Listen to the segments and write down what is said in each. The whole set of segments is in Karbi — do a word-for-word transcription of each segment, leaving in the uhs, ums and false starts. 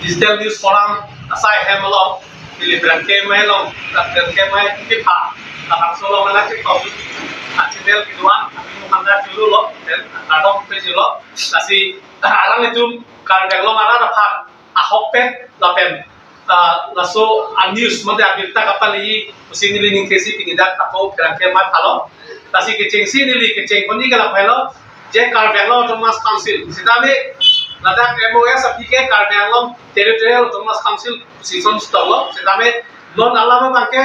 Digital News Forum asai hem along, neli pherangke amei along, pherangke amei kepha, labangso along anak kepha, a channel kedo-an, anu handa chululo, then kardom pejilo, lasi alanglitum Karbi Anglong arat aphan ahokpet lapen, ah, laso a-news mate abirta kapali pusi neli ning kesi pini dak ako pherangke amei aphan lo. Lasi kechengsi neli kecheng pon-i ke lapu helo, je Karbi Anglong Autonomous Council sitame ladak M O S aphi ke Karbi Anglong Territorial Autonomous Council position stoklo, sitame non alam abangke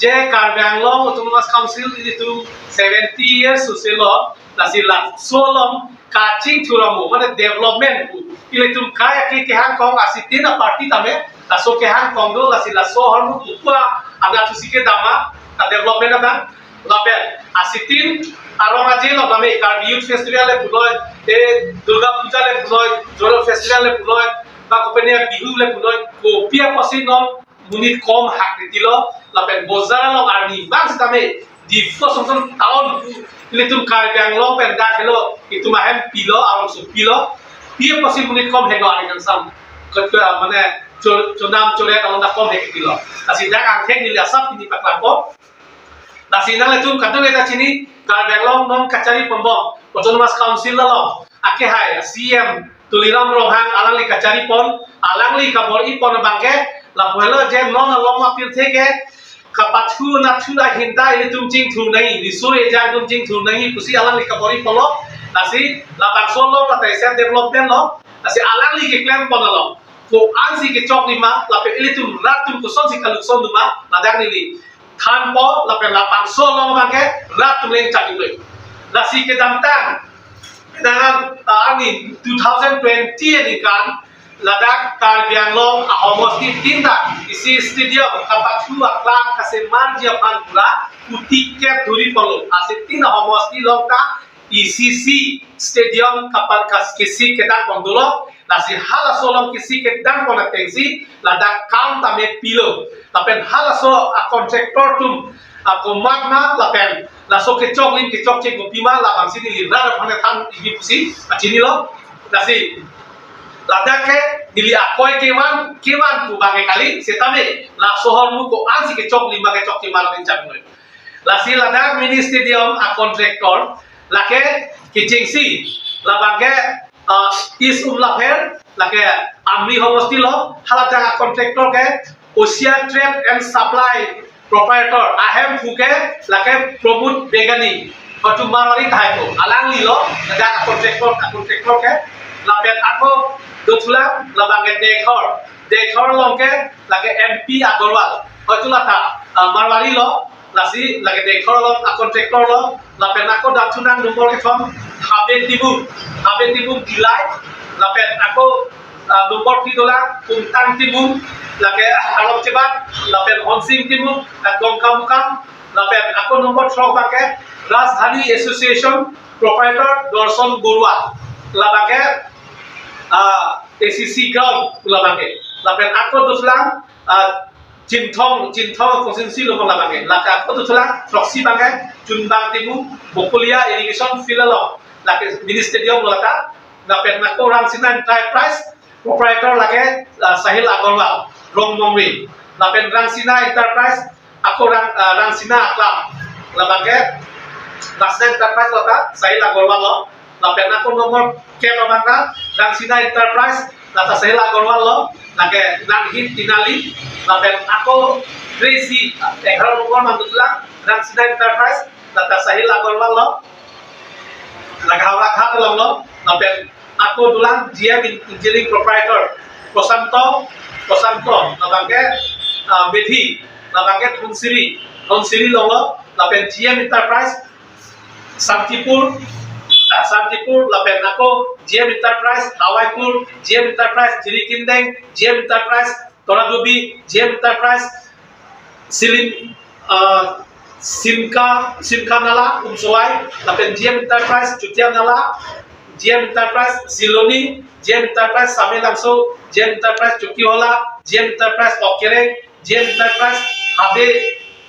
je Karbi Anglong Autonomous Council ilitum seventy years suselo, lasi laso along kachingthur amo, mane development pu. Ilitum kai ke kehang kong asitin a-party tame, laso kehang kong do, lasi laso ahormu kupua, ana thusi kedam ma, a-development abang, lapen asitin arong aje lo tame, Karbi Youth Festival le punoi, e Durga Puja le punoi, Zonal Festival le punoi, ba kopine Bihu le punoi, kopi apotsi non monit kom hak titilo, lapen bojar along arni bang sitame, Diphu asong asong town pu, ilitum Karbi Anglong pen dak helo, itum ahem pilo, arongso pilo, pi apotsi monit kom helo arni kangsam, ketua mane cho-, chonam choret along dak kom hek titilo. Lasi dak angthek neli asap pini paklang po. Lasi nanglitum kadokave ta chini, Karbi Anglong non kachari ponbom Autonomous Council along akehai C M Tuliram Ronghang alangli kachari pon, alangli kabor-i pon abangke lapu helo je non along apirthe ke kapathu nathu ahinta ilitum chingthur nangji, riso ejang atum chingthur nangji pusi alangli kabor-i ponlo. Lasi labangso along lata isi development lo, lasi alangli keklem pon along ko-ansi kechoklim ma, lapen ilitum rat atum kosonsi kalukson dun ma, ladak neli thanpo, lapen labangso along abangke rat atum le chak-iklo. Lasi kedamtang, kedamtang, ah, arni two thousand twenty aningkan, ladak Karbi Anglong ahomosti tinta isi stadium kapathu aklang kasemarji aphan pura kuti kep dhuri ponlo. Asitin ahomosti along ta E C C stadium kapat kas kisi kedam pon dolo. Lasi halaso along kisi kedam pon atengsi ladak kam tame pilo. Lapen halaso a-contractor atum akomat ma lapen laso kechoklim kechokche kopi ma, labangsi neli rat aphan than-ikji pusi pachinilo. Lasi ladak ke neli akoi kevan kevan pu abangke kali, sitame laso ahormu ko-ansi kechoklim ma kechokche ma lapen chak noi. Lasi ladak mini stadium a-contractor lake kechengsi labangke, ah, East Umlapher, lake Amri homosti lo, haladak a-contractor ke Asia Trade and Supply proprietor, ahem phu ke lake Pramod Begani, hoi tu Marwari tahai ko, alangli lo, ladak a-contractor, a-contractor ke, lapen ako dothulang, labangke Dekhor, Dekhor along ke lake M P Agarwal, hoi tu lata, ah, Marwari lo, lasi lake Dekhor along a-contractor lo, lapen ako dam thunang nombor kethom, Haben Timung, Haben Timung Dillai, lapen ako, ah, nombor phli dolang, Pungtang Timung, lake Arlong Chebat, lapen Honsing Timung, ah, Dongkamukam, lapen ako nombor throk abangke, Rajdhani Association proprietor Dorson Borua, labangke, ah, A C C ground pu labangke, lapen ako dothulang, ah, Chinthong, Chinthong constituency along labangke. Lake ako dothulang throksi abangke, Chunbang Timung, Bokolia Irrigation Field along, lake mini stadium lo lata. Lapen ako Rangsina Enterprise, proprietor lake, ah, Sahil Agarwal, Rongmongri. Lapen Rangsina Enterprise, ako Rang, ah, Rangsina Aklam, labangke Rangsina Enterprise lata Sahil Agarwal lo. Lapen ako nombor kep abangke Rangsina Enterprise, lata Sahil Agarwal lo, lake Nanghin Tinali, lapen ako Crazy, egharo nombor mandutlang, Rangsina Enterprise, lata Sahil Agarwal lo, lake Howraghat along lo, lapen ako dolang G M Engineering proprietor, Prosanto, Prosanto, labangke, ah, Medhi, labangke Dhansiri, Dhansiri along lo, lapen G M Enterprise, Santipur, ah, Santipur, lapen ako G M Enterprise, Hawaipur, G M Enterprise, Jirikindeng, G M Enterprise, Toradubi, G M Enterprise, Silim, ah, Simka, Simka Nala, Umsowai, lapen G M Enterprise, Chutia Nala, G M Enterprise, Siloni, G M Enterprise, Samelangso, G M Enterprise, Chokihola, G M Enterprise, Okereng, G M Enterprise, Habe,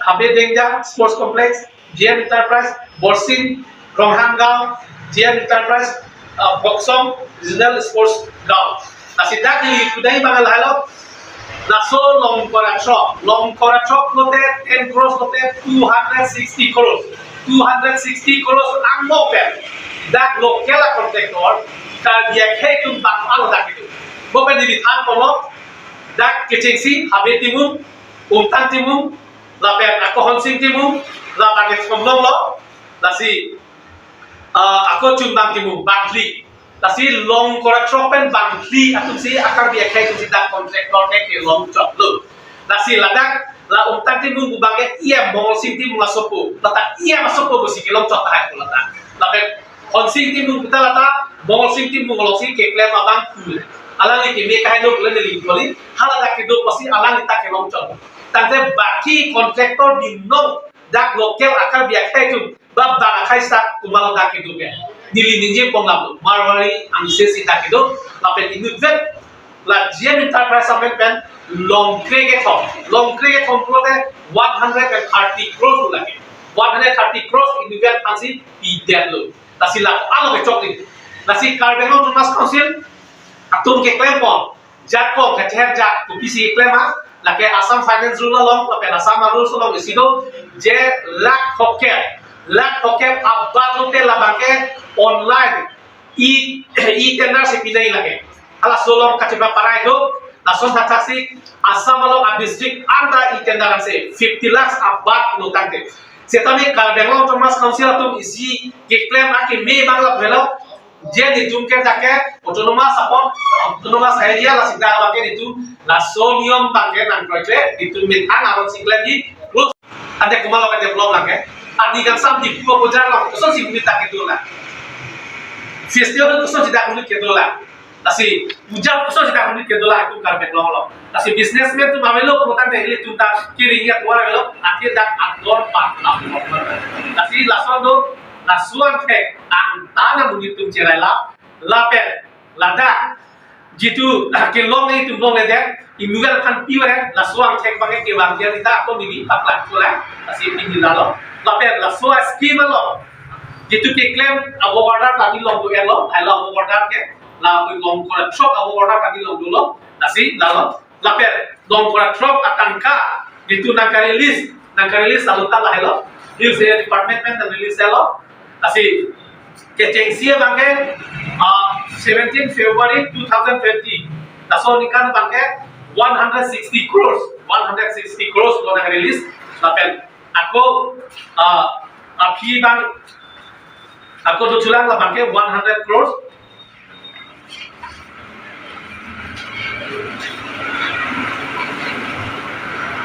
Habe Dengja Sports Complex, G M Enterprise, Borsing, Ronghang Gaon, G M Enterprise, uh, Boksong Regional Sports Ground. Lasi dak neli kudai bang lahelo. Laso Longkor Athrok, Longkor Athrok lote ten crores lote two hundred sixty crores. Two hundred sixty crores angbong pen dak local a contractor Karbi akhei atum bang alo dak itu. Bo pen neli than kono dak kechengsi Habe Timung, Umtang Timung, lapen ako Honsing Timung, lapen ke Thomlong lo, lasi, ah, ako Chunbang Timung, bangphli. Lasi Longkor Athrok pen bangphli atumsi a-Karbi akhei atumsi dak contractor ke kelong chotlo. Lasi ladak la Umtang Timung pu bang ke E M Mongolsing Timung asopo, lata E M asopo pusi kelong chot tahai pu lata. Lapen Honsing Timung pu ta lata Mongolsing Timung alongsi keklem abang pu. Alangli keme kahai lo pu le neli koli, haladak kedo pusi alangli ta kelong chot. Tangte baki contractor binong dak local a-Karbi akhei atum ba bang akhei sa komatlo dak kedo ke. Neli ningje pon lam Marwari angse si dak kedo, lapen inutvet la G M Enterprise amen pen Longkre kethom, Longkre kethom pulote one hundred and thirty crores lake. One hundred thirty crores inutvet aphansi pidetlo. Lasi la alo kechok ni. Lasi Karbi Anglong Autonomous Council atum keklem pon. Jat kong, kacheher jat, kopisi klem ma, lake Assam Finance Rule along, lapen Assam Rules along isi do, je lakh phokep, lakh phokep abat lote labang ke online, e, e-tender si pinai lake. Halaso along kachepra parai do, lason thakthaksi Assam along a-district anta e-tender ansi fifty lakhs abat lo tangte. Setame Karbi Anglong Autonomous Council atum isi keklem akeme bang lahelo, je netum ke jake autonomous apon, autonomous area la sida abang ke netum laso niyom abang ke nangkroikre, netum methang aron si klemji, plus ante komatlo ke develop lake, ani kangsam Diphu bojar along kosonsi monit dak kedo la, festival kosonsi dak monit kedo la, lasi puja kosonsi dak monit kedo la, itum Karbi Anglong lo. Lasi businessman atum avelo, putang deh ilitum ta kiri ya tua avelo, akhir dak ator pak. Lasi lason do, laso angthek angtan amonit atum cherai la, lapen ladak jitu kelong itum longledet, inutvet aphan piver, laso angthek abang ke kevang dia kita ako neli paklang kulang, lasi pini lalo. Lapen laso scheme along jitu keklem a-work order kami long do elo, hai lo a-work order ke, la Longkor Athrok a-work order kami long dolo, lasi lalo. Lapen Longkor Athrok atangka jitu nangka-release, nangka-release lalu ta lahelo, Hills Area Department pen nang-release lo. Lasi kechengsi abang ke, ah, seventeen February two thousand twenty. Laso aningkan abang ke one hundred sixty crores, one hundred sixty crores lo nang-release. Lapen ako, ah, aphi abang, ako do chulang labang ke one hundred crores.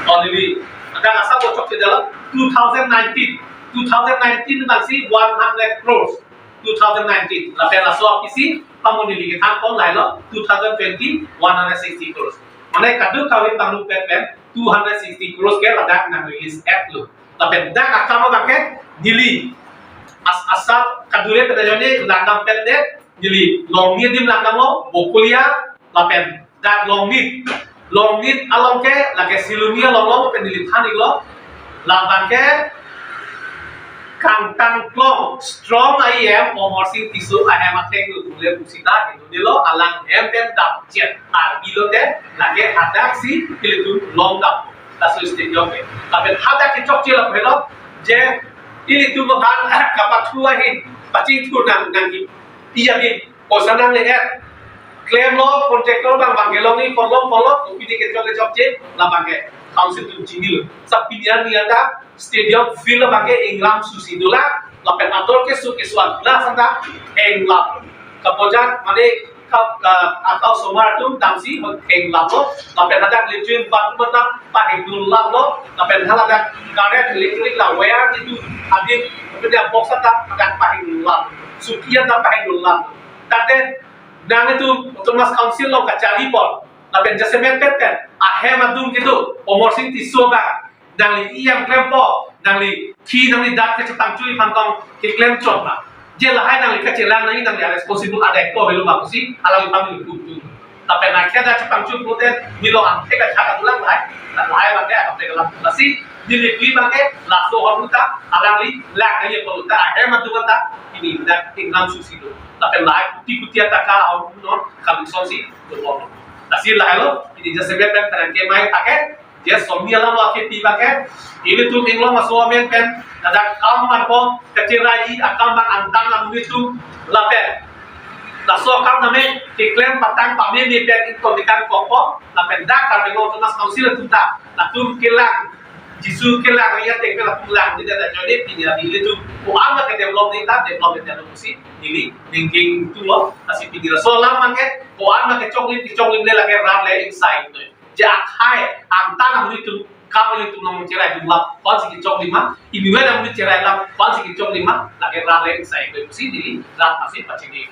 Already, ada asal bocok ke dalam two thousand nineteen, two thousand nineteen masih one hundred crores, two thousand nineteen. Lapen laso apisi pamuni lagi than pon lahelo, two thousand twenty, one hundred sixty crores. Mane kadokave pangrum pen pen two hundred sixty crores ke ladak nang-release et lo. Lapen dak akam abang ke neli as-, asap kadure pen ajoine langdam pen de, neli Longnit adim langdamlo, Bokolia, lapen dak Longnit. Longnit along ke, lake Siloni along lo, pen neli than iklo. Labang ke kangtang klong, strong I M Amarsing Tisso ahem atheng lo, tule pusita, itu dilo, alang hem pen dam chen, arbi lote, lake hadak si, ilitum longdam. Laso stadium ke. Lapen hadak kechokche lahelo, je ilitum aphan kapathu ahin, pachingthur nang nangji. Iya bin, poisa nangle-et. Klemlo, contractor abang abang kelongji, ponlong ponlong, kopine kechok kechokche, labang ke council atum chinilo. Sa pini arni anta stadium field abang ke inglam susi dolang, lapen ator keso keso an glass anta inglam. Kabojan, mane, ka, ka, akau osomar atum damsi inglamlo, lapen hadak latrine bathroom anta pahingdun lamlo, lapen haladak current electric la wire jitu adim, lapen dia box anta hadak pahingdun lam, suki anta pahingdun lam. Tangte nanglitum Autonomous Council along kachari pon, lapen jasemet pet pen ahem adung kedo, Amarsing Tisso abang, nangli E M klempo, nangli khi nangli dak kechetang chui aphan tong keklem chot ma. Je lahai nangli kachelang nangji, nangli responsible adai ko avelo ma pusi, alangli pamili pu tu. Lapen akhir dak chetang chui pute, nilo angthek kachak adulang lahai. Lahai abangke, apa lasi, neli pi abangke, laso ahormu ta, alangli, lang kali apa ta, ahem atu ta, pini dak ingnam susi do. Lapen lahai kuti kuti ataka ahormu non, kami sonsi, do. Lasi lahai lo, pini jasemet pen, pen kemai ta ke, je sonni alam lo ke pi abangke, ilitum inglong aso amen pen, ladak kam man po, kachiraiji akam abang angtan amonit atum, lapen laso akam name keklem patang pameme pen ingkon dikangkokpo, lapen dak Karbi Anglong Autonomous Council atum ta, latum kelang, jisu kelang, ya tengke latum lang, tidak ada jadi, pini ilitum, ko-an ke develop ni ta, develop ni ta pusi, neli, ningking tu lo, lasi pini laso alam abangke, ko-an kechoklim, kechoklim le lake rat le inside tu. Je akhai, angtan amonit atum, kam amonit atum nangcherai atum la, ko-ansi kechoklim ma, inutvet amonit cherai la, ko-ansi kechoklim ma, lake rat le inside tu, pusi neli, rat nasi pachini.